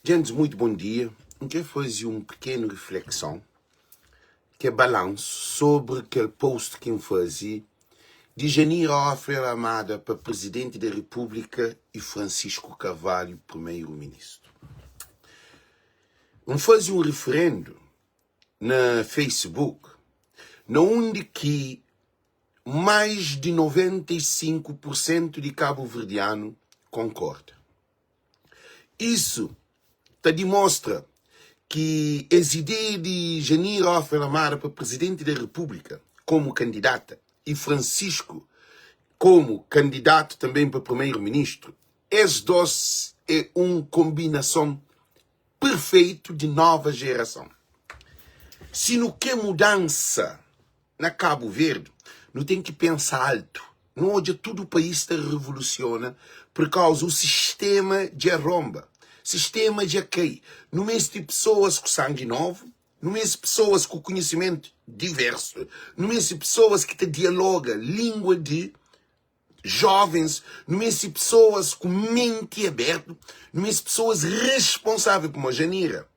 Gentis muito bom dia, N kre faze un pikenu riflekson ki é balansu sobri kel post ki N faze di Janira Hoffer Amada pa Prizidenti da Repúblika y Francisco Carvalho Primeiro Ministru. N faze un riferendu na Facebook na undi ki mais di 95 pursentu di kabuverdianu konkorda. Isu ta dimostra ki es ideia di Janira Hoffer Amara pa Prizidenti da Repúblika komu kandidata y Francisco komu kandidatu tanben pa Primeiro-Ministru, es dos é un konbinason perfeitu di nova jerason. Si nu kre mudansa na Kabu Verdi, nu ten ki pensa altu. Nu odja tudu país ta revolusiona pur kauza u sistema dja ronba, sistema dja kai. Nu meste pesoas ku sangi novu, nu meste pesoas ku konhisimentu diversu, nu meste pesoas ki ta dialoga lingua di jovens, nu meste pesoas ku menti abertu, nu meste pesoas responsável, pamodi Janira,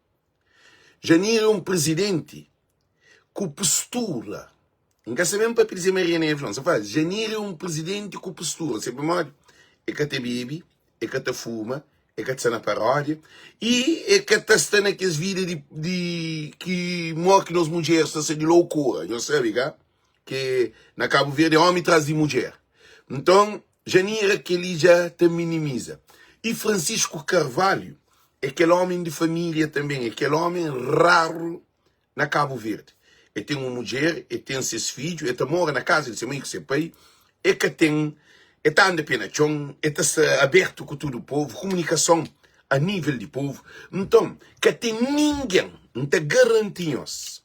Janira é un prizidenti ku postura. N ka sabe pa pidi Maria Neves não. Sa fala, Janira é un prizidenti ku postura. Sabe pamodi? E ka ta bebe, e ka ta fuma, e ka ta sta na paródia e e ka ta sta na kes vida di, di ki mo ki nos mudjeres ta sta di loucura. Nhos sabe ka? Ke na Cabo Verde é homi tras di mudjer. Nton, Janira kel-li dja ta minimiza. E Francisco Carvalho é kel homen di família tanben, é kel homen raru na Cabo Verde. E ten un mudjer, e ten ses fidju, e ta mora na kaza di se mai ku se pai, e ka ten, e ta anda pe na txon, e ta sta abertu ku tudu povu, komunikason a nível di povu. Nton, ka ten ningen, N ta garanti nhos,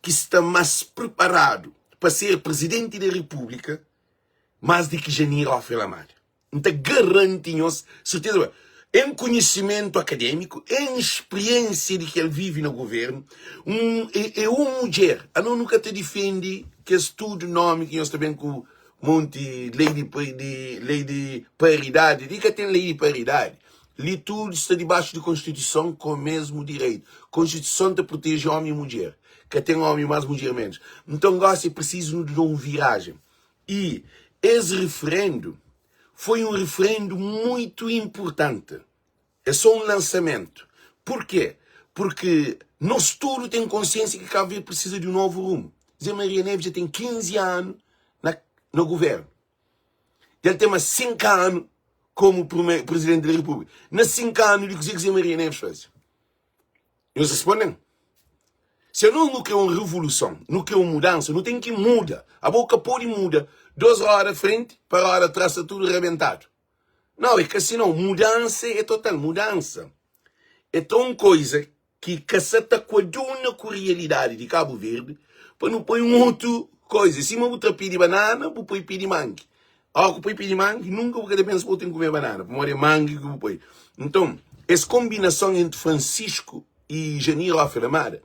ki sta más priparadu pa ser Prizidenti di Repúblika más di ki Janir Hoffer Lamada. N ta garanti nhos serteza ma en konhisimentu akadémiku, en spriénsia di ki el vive na govérnu, un é un mudjer. Anos nu ka ta difende kes tudu nómi ki nhos ta ben ku monti lei di di lei di paridadi. Li ka ten lei di paridadi. Li tudu sta dibaxu di konstituison ku mesmu direitu. Konstituison ta proteje ómi i mudjer. Ka ten ómi más mudjer ménus. Nton gósi é prisizu nu da un virajen. I es referendu foi un referendu muitu inpurtanti. É sô un lansamentu. Purkê? Purki nos tudu ten konsiénsia ki Kabu Verdi prisiza di un novu rumu. Zé Maria Neves dja ten 15 anu na na guvérnu. Dja el ten más 5 anu komu Prizidenti di Repúblika. Na 5 anu li, kuzê ki Zé Maria Neves faze? Nhos responde-m. Se anos nu kre un revoluson, nu kre un mudansa, nu ten ki muda. Abo ka pode muda dos roda frenti pa roda tras sta tudu rebentadu. Nau, é ka si nau. Mudansa é total. Mudansa é ta un koiza ki ka sa ta kuaduna ku rialidadi di Kabu Verdi pa nu poi un otu koiza. Sima bu ta pidi banana, bu poi pidi mangi. Óras ku poi pidi mangi, nunka bu ka ta pensa ma bu ten kume banana, pamodi é mangi ki bu poi. Nton, es konbinason entri Francisco i Janir Hoffer Amada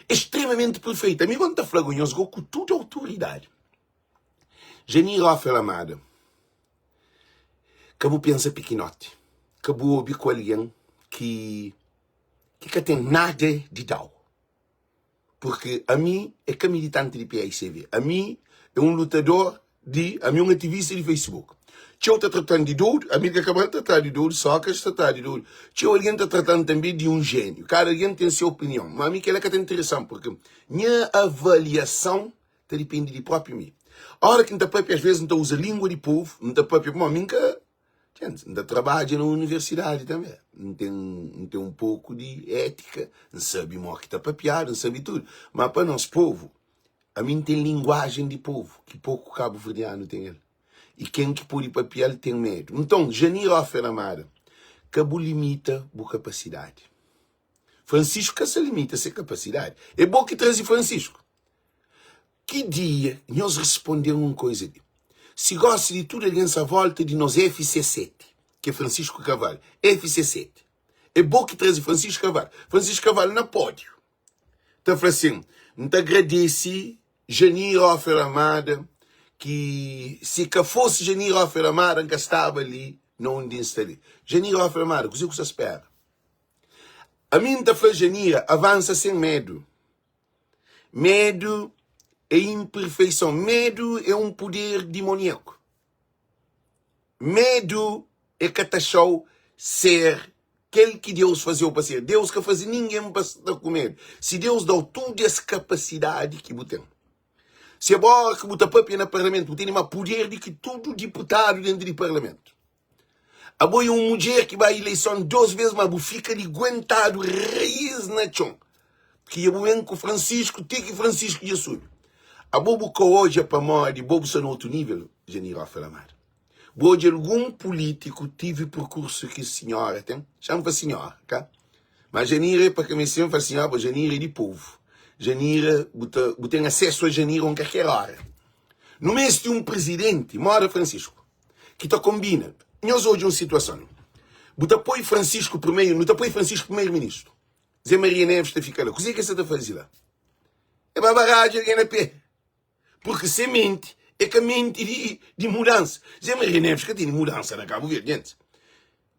é stremamenti perfeita. Ami gó N ta fla ku nhos gó ku tudu autoridadi, Janir Hoffer Amada, ka bu pensa pikinoti, ka bu obi ku algen ki ki ka ten nada di da-u. Porque ami é ka militante di PAICV. Ami é un lutador di, ami é un ativista di Facebook. Txeu ta tratan di dodu, Amilcar Cabral ta tradu di dodu, Sócrates ta tradu di dodu. Txeu algen ta tratan tanbe di un jéniu. Kada algen ten se opinion. Ma ami kela ka ta interesan, porque nha avaliason ta dipende di propi mi. Ora ki N ta papia, as vezes N ta uza lingua di povu, N ta papia, pamodi mi N ka Gente, N ta trabadja na universidadi tanbe. N ten, N ten un poku di étika, N sabe mo ki ta papiadu, N sabe tudu. Ma pa nos povu, ami N ten linguajen di povu ki poku kabuverdianu ten el. I ken ki pode papia-l ten medu. Nton, Janir Hoffer Amada, ka bu limita bu kapasidadi. Francisco ka sa limita se kapasidadi. É bo ki traze Francisco. Ki dia nhos responde-m un koiza li? Si gosi di tudu algen sa volta di nos FC7, ki é Francisco Carvalho, FC7, é bo ki traze Francisco Carvalho. Francisco Carvalho na pódiu ta fla sin, N ta agradese Janir Hoffer Amada, ki si ka fosi Janir Hoffer Amada, N ka staba li na undi N sta li. Janir Hoffer Amada, kuzê ku sa spera? Ami N ta fla Janira, avansa sen medu. Medu é inperfeison. Medu é un puder dimoniaku. Medu é ka ta xa-u ser kel ki Deus faze-u pa ser. Deus ka faze ningen pa sta ku medu. Si Deus da-u tudu es kapasidadi ki bu ten, si abo óra ki bu ta pâpia na parlamentu bu tene más puder di ki tudu diputadu déntu di parlamentu. Abo é un mudjer ki bai ileison dos bês, má bu fika di guentadu raís na txon. Ki dja bu ben ku Francisco ti ki Francisco dja subi. Abo bu ka odja pamodi bo bu sta na otu nível, Janira Ofa Lamada. Bu odja algun pulítiku tive perkursu ki sinhora ten? Xa-m fla sinhora, ka? Má Janira é pa ka meste N fla sinhora, bo Janira é di povu. Janira, bu ta, bu ten asesu a Janira un kalker óra. Nu meste un prizidenti moda Francisco. ki ta konbina. Nhos odja un situason. Bu ta poi Francisco primeiro, nu ta poi Francisco primeiro ministro. Zé Maria Neves ta fika la. Kuzê ki el sa ta faze la? É ba baradja algen na pé. Porque se menti, é ka menti di, di mudansa. Zé Maria Neves ka tene mudansa na Cabo Verde, gente.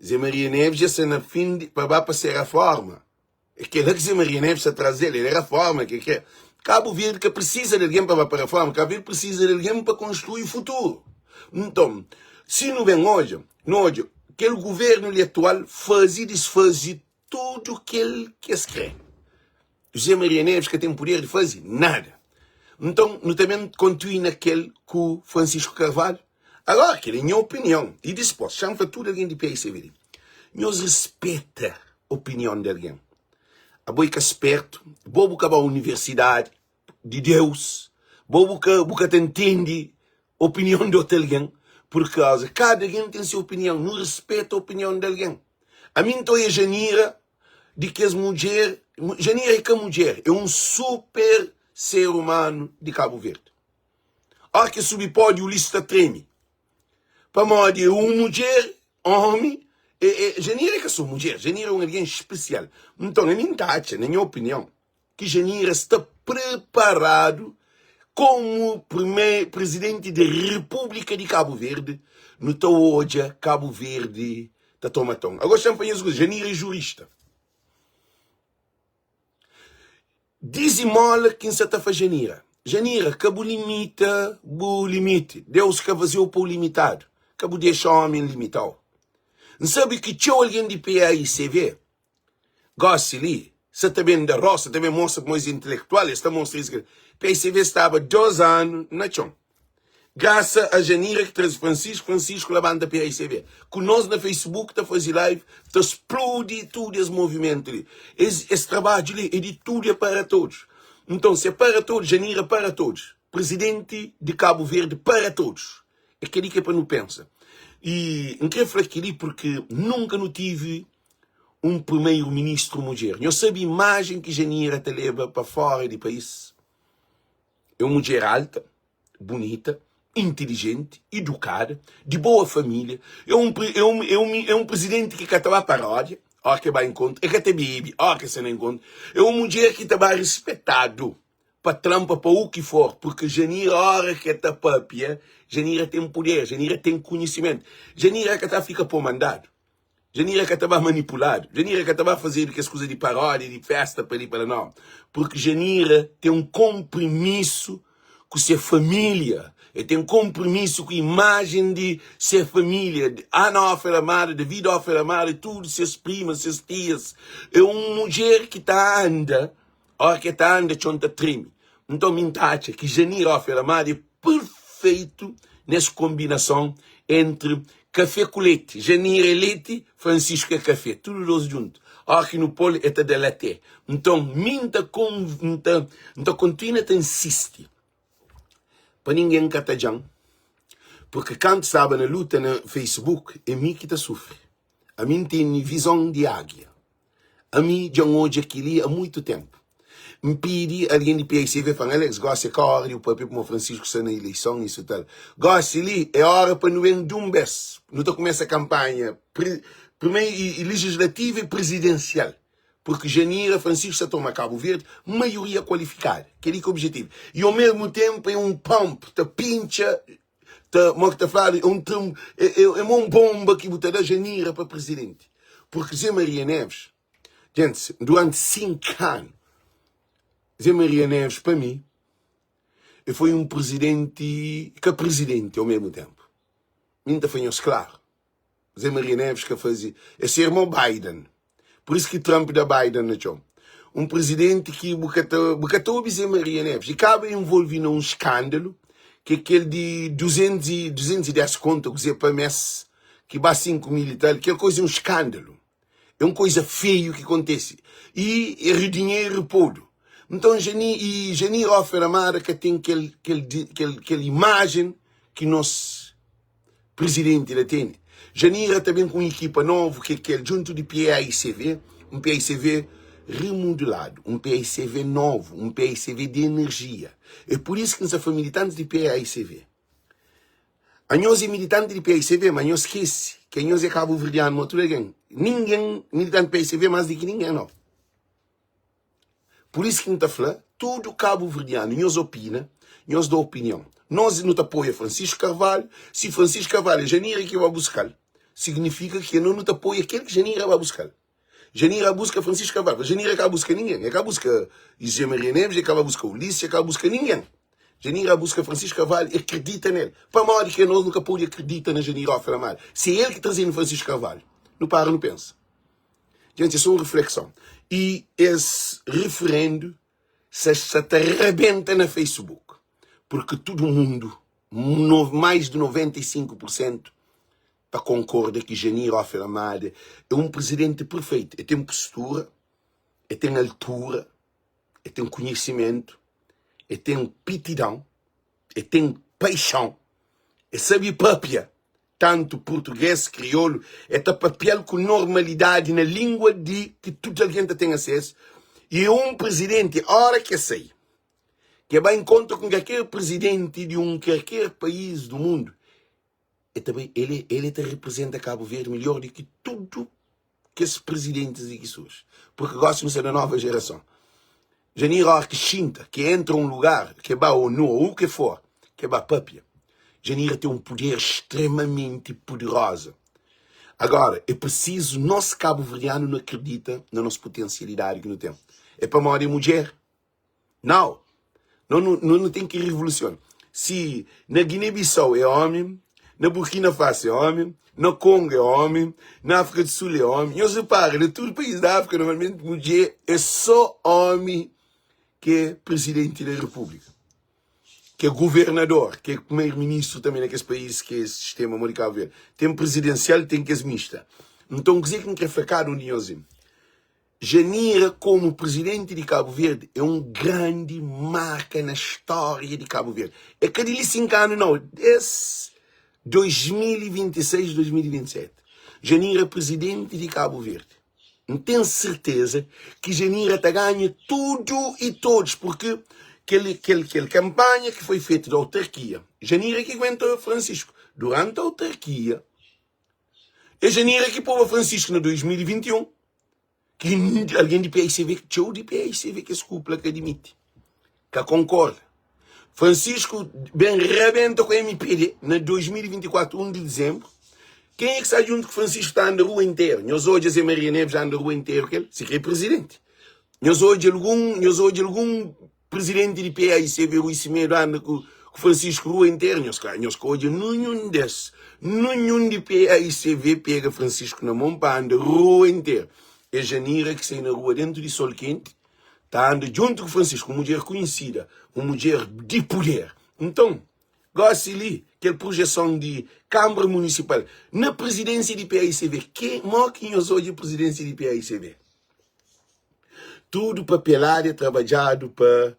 Zé Maria Neves já sa na fim de, pa ba pa ser a forma. É kel-la ki Zé Maria Neves sta tras del, el é raforma ki el kre. Kabu Verdi ka prisisa di algen pa ba pa raforma, Kabu Verdi prisisa di algen pa konstrui futuru. Nton, si nu ben odja, nu odja kel guvernu li atual faze i disfaze tudu kel ki es kre. José Maria Neves ka ten puder di faze nada. Nton, nu ta ben kontinua na kel ku Francisco Carvalho. Agora, kel é nha opinion. I dispos, xa N fla tudu algen di PICVD, nhos rispeta opinion di algen. Abo é ka spertu, bo bu ka ba universidadi di Deus, bo bu ka bu ka ta ntende opinion di otu algen, pur kauza kada algen ten se opinion, nu rispeta opinion di algen. Ami N ta oia Janira di kes mudjer, Janira é ka mudjer, é un super ser umanu di Kabu Verdi. Óra ki el subi pódiu, Ulisses ta treme. Pamodi é un mudjer, ómi. É, é, Janira é ka sô mudjer, Janira é un algen spesial. Nton, ami N ta atxa, na nha opinion, ki Janira sta preparadu komu primeru prizidenti di Repúblika di Kabu Verdi. Nu ta odja Kabu Verdi ta toma ton. Agora, xa-m fla nhos un kuza, Janira é jurista. Dizimola ki N sa ta fla Janira. Janira, ka bu limita bu limiti. Deus ka faze-u pa-u limitadu. Ka bu dexa ómi limita-u. N sabe ki txeu algen di PAICV, gósi li, sa ta ben da rosa, ta ben mostra pamodi es é intelektual, es ta mostra es. PAICV staba dos anu na txon. Grasa a Janira ki traze Francisco, Francisco labanta PAICV. Ku nos na Facebook ta faze live, ta spludi tudu es movimentu li. Es, es trabadju li é di tudu, é para todos. Nton, se é para todos, Janira para todos. Presidenti di Kabu Verdi para todos. É kel-li ki é pa nu pensa. I N kre fla kel-li porque nunka nu tive un primeiro-ministru mudjer. Nhos sabe imajen ki Janira ta leba pa fora di país? É un mudjer alta, bunita, intilijenti, idukada, di boa família. É un, é un, é un, é un prizidenti ki ka ta ba paródia óra ki el ba enkontru, el ka ta bebe óra ki el sta na enkontru. É un mudjer ki ta ba rispetadu pa tranpa pa u ki for, purki Janira óra ki el ta pâpia, Janira ten puder, Janira ten konhisimentu. Janira ka ta fika pô mandadu. Janira ka ta ba manipuladu, Janira ka ta ba fazedu kes kuza di paródia, di festa pa li pa la, nau. Purki Janira ten un konprimisu ku se família, el ten konprimisu ku imajen di se família, Ana Ófel Amada, David Ófel Amada, tudu ses primas, ses tias. É un mudjer ki ta anda, óra ki el ta anda txon ta treme. Nton mi N ta atxa ki Janira Ófel Amada é perfeitu nes konbinason entri Kafé ku leti. Janira é leti, Francisco é kafé. Tudu dos djuntu. Óra ki nu pô-l, el ta da laté. Nton, mi N ta N ta N ta kontinua ta insisti pa ningen ka tadja-m, purki kantu staba na luta na Facebook, é mi ki ta sufri. Ami N tene vizon di águia. Ami dja N odja kel-li a muitu ténpu. N pidi algen di PICV fla-m, Alex, gósi é ka óra di bu pâpia pamodi Francisco sta na ileison isu tal. Gósi li é óra pa nu ben dun bês. Nu ta kumesa kanpanha primeru lejislativa i prizidensial purki Janira Francisco sta toma Kabu Verdi maioria kualifikadu. Kel-li ki é objetivu. I omesmu ténpu é un pump ta pintxa ta mo ki ta fladu é un trum é é é mo un bomba ki bu ta da Janira pa presidenti purki Zé Maria Neves. Gentis, duranti 5 anu, Zé Maria Neves, pa mi, e foi un prizidenti ka prizidenti au mesmu tenpu. Mi N ta fla nhos klaru, Zé Maria Neves ka faze, é se irmon Biden. Pur isu ki Trump da Biden na txon. Un prizidenti ki bu ka ta, bu ka ta obi Zé Maria Neves. E kaba envolvi na un skándalu, ki é kel di 200 e 210 konta ku Zé pa mes, ki ba 5 mil i tal. Kel koza é un skándalu. É un koza feiu ki kontese. I e dinheru podu. Nton, Jani, i Jani Rofer Amada ka ten kel, kel, kel, kel imajen ki nos prizidenti la tene. Janira ta ben ku un ekipa novu ki é kel djuntu di PAICV, un PAICV remodeladu, un PAICV novu, un PAICV di enerjia. É pur isu ki N sa fla militantis di PAICV, anhos é militanti di PAICV, ma anhos skese ki anhos é kabuverdianu ma tudu algen. Ningen militanti di PAICV más di ki ningen, nau. Pur isu ki N ta fla tudu kabuverdianu, nhos opina, nhos da opinion. Nos nu ta apoia Francisco Carvalho, si Francisco Carvalho é Janira ki ba buska-l, signifika ki nos nu ta apoia kel ki Janira ba buska-l. Janira buska Francisco Carvalho, Janira ka buska ningen, e ka buska José Maria Neves, e ka ba buska Ulisses, e ka buska ningen. Janira buska Francisco Carvalho, e kridita nel. Pamodi ki nos nu ka pode akridita na Janira Ofe Ramalho, si é el ki traze-nu Francisco Carvalho? Nu para nu pensa. Gente, é só un reflexão. E es referendo sa, sa ta rebenta na Facebook. Porque tudo mundo, no, mais de 95%, ta concorda que Janir Ofer Amada é um presidente perfeito. Ele tem postura, ele tem altura, ele tem conhecimento, ele tem pitidão, ele tem paixão, ele sabe papia. Tantu purtuges, kriolu, e ta papia-l ku normalidadi na lingua di ki tudu algen ta ten asesu. I un prizidenti, ora ki e sai, ki e bai nkontra ku kalker prizidenti di un kalker país du mundu, e ta bai, el el ta riprizenta Kabu Verdi midjor di ki tudu kes prizidentis di ki surji. Purki gosi nu sta na nova jerason. Janir óra ki xinta, ki entra un lugar, ki ba ONU ô u ke for, ki ba papia, Janira ten un puder stremamenti puderoza. Agora, é prisizu nos kabuverdianu nu akredita na nos putensialidadi ki nu ten. É pamodi é mudjer? Nau! No nu, no nu ten ki revolusiona. Si na Guiné-Bissau é omi, na Burkina Faso é omi, na Kongo é omi, na Áfrika di Sul é omi. Nhos repara, na tudu país da Áfrika, normalmenti mudjer é só omi ki é prizidenti da repúblika, ki é governador, ki é primeiro-ministru tanbe na kes país ki é sistema mo di Kabu Verdi. Ten prizidensial, ten kes mista. Nton, kuzê ki N kre fla kada un di nhos é, Janira komu prizidenti di Kabu Verdi é un grandi marka na stória di Kabu Verdi. É ka di li 5 anu nau, des 2026, 2027. Janira prizidenti di Kabu Verdi. N ten serteza ki Janira ta ganha tudu i todos, porque kel, kel, kel kanpanha ki foi fetu di autarkia, Janira ki aguenta Francisco durante autarkia, É Janira ki poba Francisco na 2021 ki algen di PICV, txeu di PICV kes kupla ka dimiti, ka konkorda. Francisco ben rebenta ku MPD na 2024, 1 di dizembru. Kenha ki sta djuntu ku Francisco ta anda rua interu. Nhos odja Zé Maria Neves anda rua interu ku el, si kre presidenti. Nhos odja algun, nhos odja algun Presidenti di PAICV Rui Semedo anda ku Francisco rua interu, nhos ka nhos ka odja nunhun des, nunhun di PAICV pega Francisco na mon pa anda rua interu. É Janira ki sai na rua dentu di sol kenti ta anda djuntu ku Francisco, un mudjer kunhesida, un mudjer di puder. Nton, gosi li kel projeson di Kambra Munisipal na prizidensia di PAICV, ke mo ki nhos odja prizidensia di PAICV? Tudu papelada é trabadjadu pa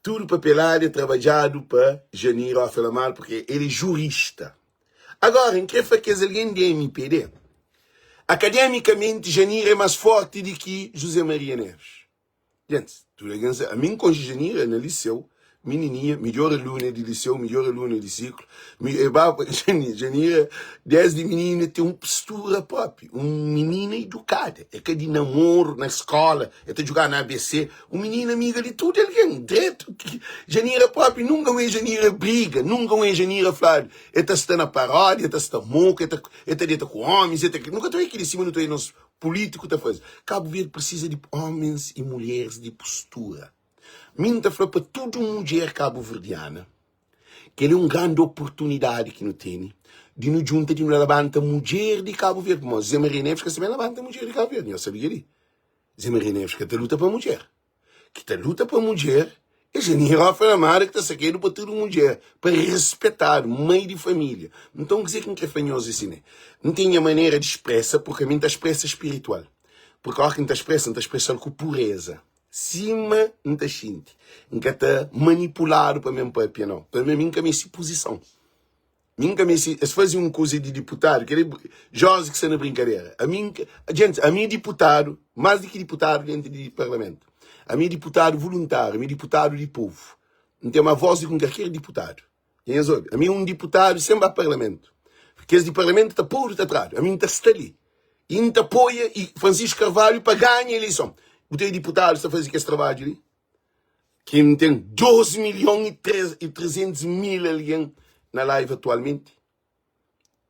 Tudu papelada é trabadjadu pa Janir Ofe Lamar porque el é jurista. Agora, N kre fla kes algen di MPD, akademikamenti Janir é más forti di ki José Maria Neves. Gentis, tudu algen sabe, ami N konxe Janir na liseu, minininha, midjor aluna di liseu, midjor aluna di siklu, mi e ba Janira desdi minina ten un postura propi, un minina idukada, e ka di namoru na skola, e ta djuga na ABC, un minina amiga di tudu algen, dretu, Janira propi nunka un e Janira briga, nunka un e Janira fladu e ta sta na parodia, e ta sta moku, e ta deta ku omis, e ta, nu ka ta obi kili sima nu ta obi nos. Pulítiku ta faze. Kabu Verdi prisiza di ómens i mulheris di postura. Mi N ta fla pa tudu mudjer kabuverdiana, kel-li é un grandi oportunidadi ki nu tene di nu djunta, di nu labanta mudjer di Kabu Verdi. Pamodi Zé Maria Neves ka sta ben labanta mudjer di Kabu Verdi, nhos sabe kel-li. Zé Maria Neves ka ta luta pa mudjer. Ki ta luta pa mudjer é Janira Rofa Lamada ki ta sakedu pa tudu mudjer, pa respetadu, mai di família. Nton kuzê ki N kre fla nhos é si ne, N ten nha manera di spresa, purki ami N ta spresa spiritual. Purki óras ki N ta spresa, N ta spresa-l ku pureza, sima N ta xinti. N ka ta manipuladu pa mi N papia, nau. Pa mi, ami N ka meste puzison. Mi N ka meste, es faze un kuza di diputadu, kel-li Jozi ki sta na brinkadera. Ami N ka, djentis, ami é diputadu, más di ki diputadu dentu di parlamentu. Ami é diputadu voluntáriu, ami é diputadu di povu. N ten más vós di ki un kalker diputadu. Dja nhos obi? Ami é un diputadu sen ba parlamentu. Kes di parlamentu ta podu ta tradu, ami N ta sta li. I N ta apoia i Francisco Carvalho pa ganha eleison. Bu ten diputadus ta faze kes trabadju li? Ki N ten 2 milhon i 300 mil algen na live atualmenti.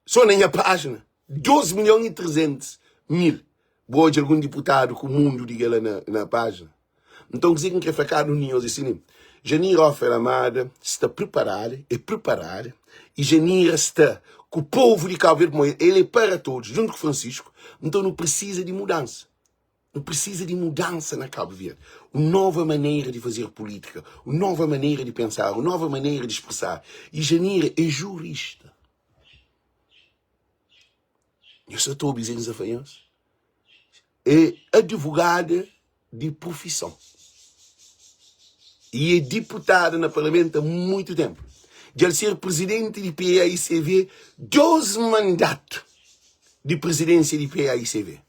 Sô na nha pájina, 2 milhon i 300 mil. Bu odja algun diputadu ku mundu di kel-la na, na pájina? Nton, kuzê ki N krê fla kada un di nhos é si li, Janira Ofer Amada sta priparada, é priparada, i Janira sta ku povu di Kabu Verdi, pamodi el é para todos, djuntu ku Francisco. Nton, nu prisiza di mudansa. Nu precisa di mudança na Cabo Verde, un nova maneira di fazer política, un nova maneira di pensar, un nova maneira di expressar. E Janira é jurista. Nhos sa ta obi kuzê ki N sa fla nhos? É advogada di profissão e é diputada na parlamento há muito tempo. Dja el ser presidente di PAICV 2 mandato di presidência di PAICV.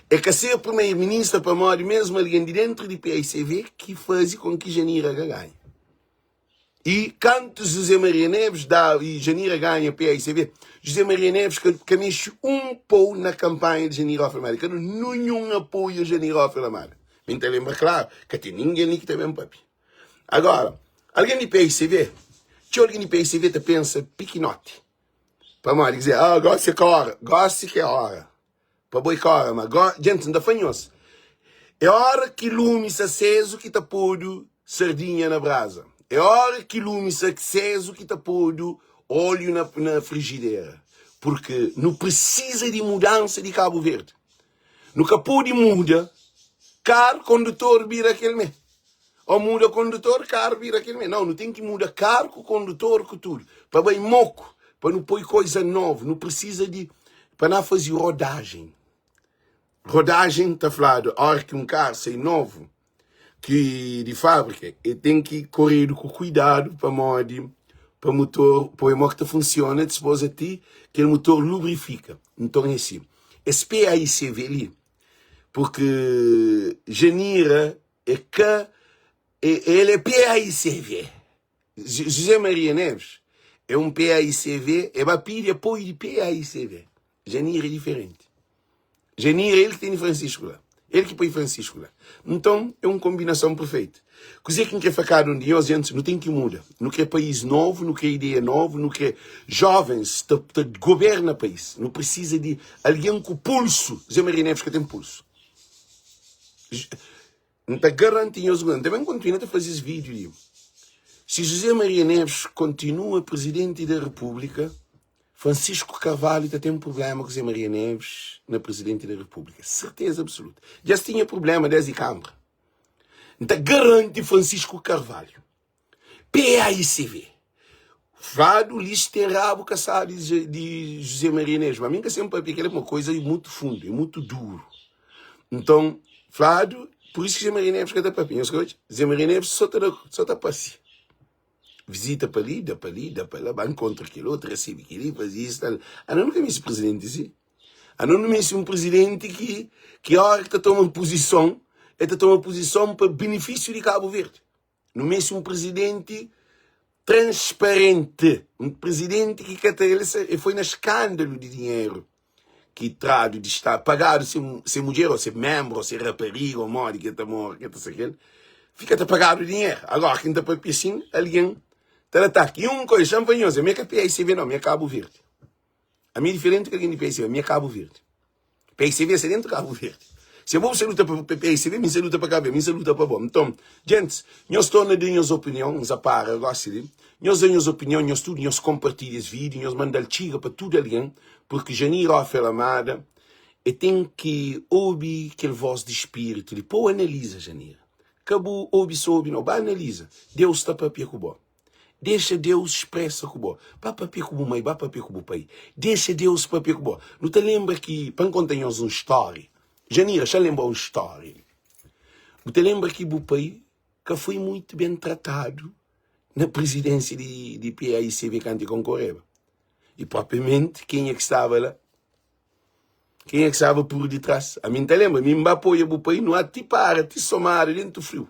É ka ser primeiro-ministra pamodi mesmu algen di dentru di paicv ki faze kon ki Janira ka ganha. I kantu José Maria Neves da i Janira ganha paicv, José Maria Neves ka, ka mexe un pou na kampanha di Janira Ofer Lamada. Ka da ninhun apoiu a Janira Ofer Lamada. Mi N ta lenbra klaru, ka ten ningen li ki ta ben papia. Agora, algen di paicv, txeu algen di paicv ta pensa pikinoti. Pamodi, ki dizer, ah, gosi é ka ora. Gosi ki é ora. Pa boi kora ma go djents nta fla nhos é ora ki lumi sa sezu ki ta podu sardinha na braza é ora ki lumi sa sezu ki ta podu olio na, na frigidera porque nu precisa di mudansa di Cabo Verde nu ka podi muda kar kondutor bira kel me ou muda kondutor kar bira kel me não nu ten ki muda kar ku kondutor ku tudu pa bai moku pa nu poi koisa novu nu precisa di pa na fazi rodajen rodajen ta fladu ora ki un kar sai novu ki di fabrika e ten ki koredu ku kuidadu pamodi pa mutor poi mo ki ta funsiona dispos ati kel mutor lubrifika nton é si es PAICV li Porque Janira é ka el é PAICV. José Maria Neves é um PAICV, é ba pidi apoio de PAICV. Janira é diferente. Janira é ele que tem Francisco lá. Ele que põe Francisco lá. Então é uma combinação perfeita. Kuzê ki N kre fla kada un di nhos, gentis, nu ten ki muda. Nu kre país novu, nu kre ideia novu, nu kre jovens ta, ta goberna país. Nu presiza di algen ku pulsu. Zé Maria Neves ka ten pulsu. N ta garanti nhos, N ta ben kontinua ta faze es vídiu li. Si José Maria Neves kontinua Presidenti da Repúblika, Francisco Carvalho ta ten prubléma ku Zé Maria Neves na Presidenti da Repúblika. Serteza absoluta. Dja es tinha prubléma desdi Kâmara. N ta garanti Francisco Carvalho, PAICV, fladu lixo ten rabu ka sabi di José Maria Neves, ma mi N ka sen papia, kel é uma koisa mutu fundu, é mutu duru. Nton, fladu, pur isu ki José Maria Neves ka ta papia. Nhos ka odja? José Maria Neves so ta da, so ta pasia. Visita pa li, da pa li, da pa la, ba nkontra kel otu, resebe kel li, faze isu, tal. Ana nu ka meste presidenti si. Ano nu meste un presidenti ki ki ora ki ta toma puzison, el ta toma puzison pa benefisiu di Kabu Verdi. Nu meste un presidenti transparenti, un presidenti ki ka ta el el foi na skandalu di dinheru ki tradu di sta pagadu se se mudjer ou se menbru ou se rapariga ou modi ki el ta mora ki el ta sa kel fika ta pagadu dinheru. Agora ki N ta papia asin algen ta da ataki. I un koisa, xa-m fla nhos, ami é ka PICV nau, ami é Kabu Verdi. Ami é diferenti ki algen di PSB, ami é Kabu Verdi. PICV sta dentu Kabu Verdi. Si abo bu sta luta pa PICV, mi sta luta pa Kabu Verdi, mi sta luta pa bo. Nton, gentis, nhos torna da nhos opinion, N sa para gosi li. Nhos da nhos opinion, nhos tudu, nhos konpartilha es vídiu, nhos manda-l txiga pa tudu algen, purki Janir Ofer Amada e ten ki obi kel vós di spiritu li. Pa-u analiza, Janir. Ka bu obi so obi nau, ba analiza. Deus ta papia ku bo. Dexa Deus spresa ku bo. Ba papia ku bu mai, ba papia ku bu pai. Dexa Deus papia ku bo. Nu ta lenbra ki, pa N konta nhos un stória. Janira, xa N lenbra un stória li. Bu ta lenbra ki bu pai ka foi muitu ben tratadu na prizidénsia di, di PAICV kantu e konkoreba. I propriamenti kenha ki staba la? Kenha ki staba pur di tras? Ami N ta lenbra, mi N ba apoia bu pai, nu a ti para, ti somada dentu friu.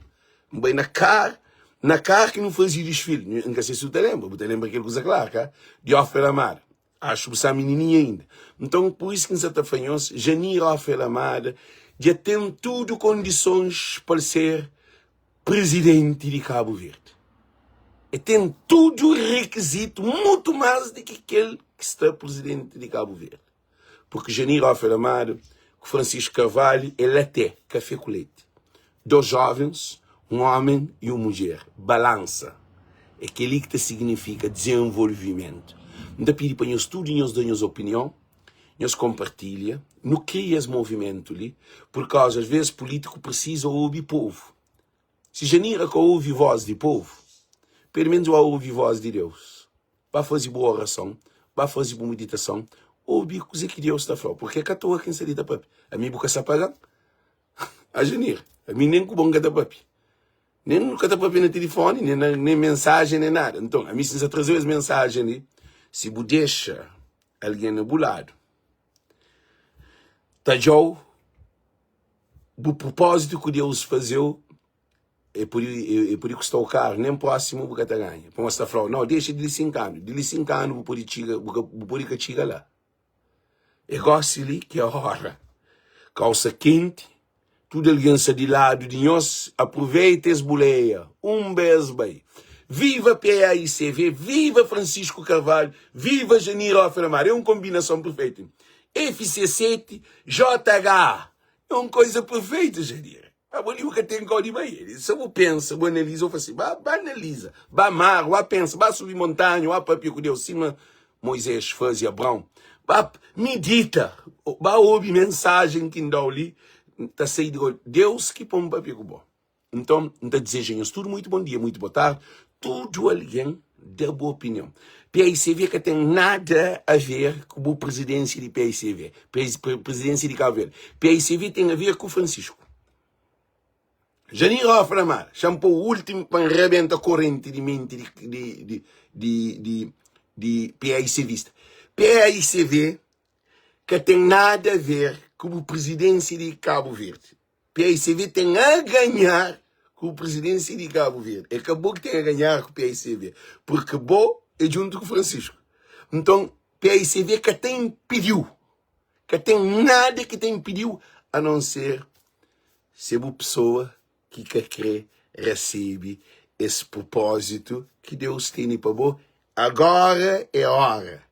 N bai na kar, na kar ki nu fazi disfili. N ka sei si bu ta lenbra, bu ta lenbra kel kuza klar, ka? Di Ofer Amada. Axu bu sta minininha inda. Nton, pur isu ki N sa ta fla nhos, Janir Ofer Amada dja ten tudu kondisons pa el ser prizidenti di Kabu Verdi. E ten tudu rikizitu, mutu más di ki kel ki sta prizidenti di Kabu Verdi. Purki Janir Ofer Amado ku Francisco Carvalho é laté, kafé ku leti. Dos jovens, un omen i un mudjer. Balansa. É kel-li ki ta signifika dizenvolvimentu. N ta pidi pa nhos tudu nhos da nhos opinion, nhos konpartilha. Nu kria es movimentu li purkauza as ves pulítiku prisiza obi povu. Si Janira ka ovi vós di povu, pelu menus ba ovi vós di Deus. Ba faze bu orason, ba faze bu meditason, obi kuzê ki Deus ta fla-u. Purkê ka toa ki N sta li ta pâpia. Ami bu ka sta paga-m? A Janira, ami nen ku bo N ka ta pâpia. Nen nu ka ta pâpia na tilifóni, nen na nen mensajen, nen nada. Nton, ami si N sta traze-u es mensajen li, si bu dexa algen na bu ladu tadja-u, Bu propózitu ku Deus faze-u e pode, e pode kusta-u karu, nen prósimu bu ka ta ganha. Pamodi es ta fla-u, nau, dexa di li 5 anu, di li 5 anu bu pode txiga, bu ka, bu pode ka txiga la. É gósi li ki é óra. Kausa kenti, tudu algen sta di ladu di nhos, aproveita es buleia, un bês bai. Viva PAICV, viva Francisco Carvalho, viva Janir Ofer Amaro. É un konbinason perfeitu. FC7, JHA. É un koisa perfeitu, Janir. Abo li bu ka ten kau di bai. So bu pensa, bu analiza, bu fla si, ba, ba analiza, ba mar, ba pensa, ba subi montanha, ba papia ku Deus, sima Moisés faze Abraon. Ba midita, ba obi mensajen ki N da-u li, ta sai di Deus ki pô-m papia ku bo. Nton, N ta dizeja nhos tudu muitu bon dia, muitu bo tardi, tudu algen da bu opinion. PAICV ka ten nada a ver ku bu prizidénsia di PAICV, prizidénsia di Kabu Verdi. PAICV ten a ver ku Francisco. Janir Hofra Amara, xa-m pô últimu pa N rabenta korenti di menti di, di, di, di, di, di PAICVista. PAICV ka ten nada a ver ku bu prizidénsia di Kabu Verdi. PAICV ten a ganhar ku presidência di Cabo Verde. É ka bo ki ten a ganhar ku PAICV, porque bo é djuntu ku Francisco. Nton, PAICV ka ta impediu, ka ten nada ki ta impediu a não ser se bu pessoa ki ka kre recebe es propósito ki Deus tene pa bo Agora é ora.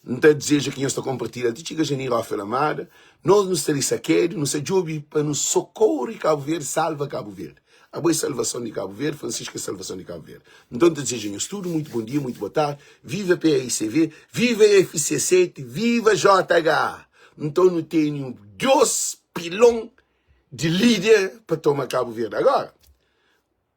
N ta dizeja ki nhos ta konpartilha ti txiga janeru Rafael Amada. Nos nu sta li sakedu, nu sta djobe pa nu sokori Kabu Verdi, salva Kabu Verdi. Abo é salvason di Kabu Verdi, Francisco é salvason di Kabu Verdi. Nton N ta dizeja nhos tudu muitu bon dia, muitu bo tardi. Viva PAICV, viva FC7, viva JHA. Nton nu tene dos pilon di lider pa toma Kabu Verdi. Agora.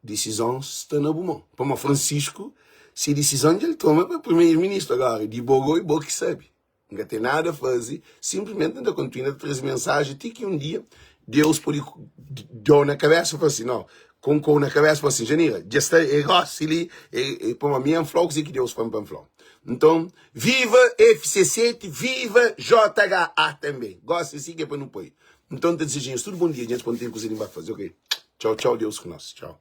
Disizon sta na bu mon. Pamodi Francisco, se disizon dja el toma pa primeiro ministro. Agora, di bo go e bo ki sabe. N ka ten nada a faze, simplesmente N ta kontinua ta traze mensajen ti ki un dia Deus pode dau na kabesa fla assim, no, konkou na kabesa fla assim, Janira, dja sta, é gosi li, é, é, pamodi mi N flau kuzê ki Deus fla-m pa N flau. Nton, viva FC7, viva JHA tanbe. Gosi si ki é pa nu poi. Nton, N ta dizeja nhos tudu bon dia, nhos pode ten kuza li N ba faze, ok? Tchau, tchau, Deus ku nos. Tchau.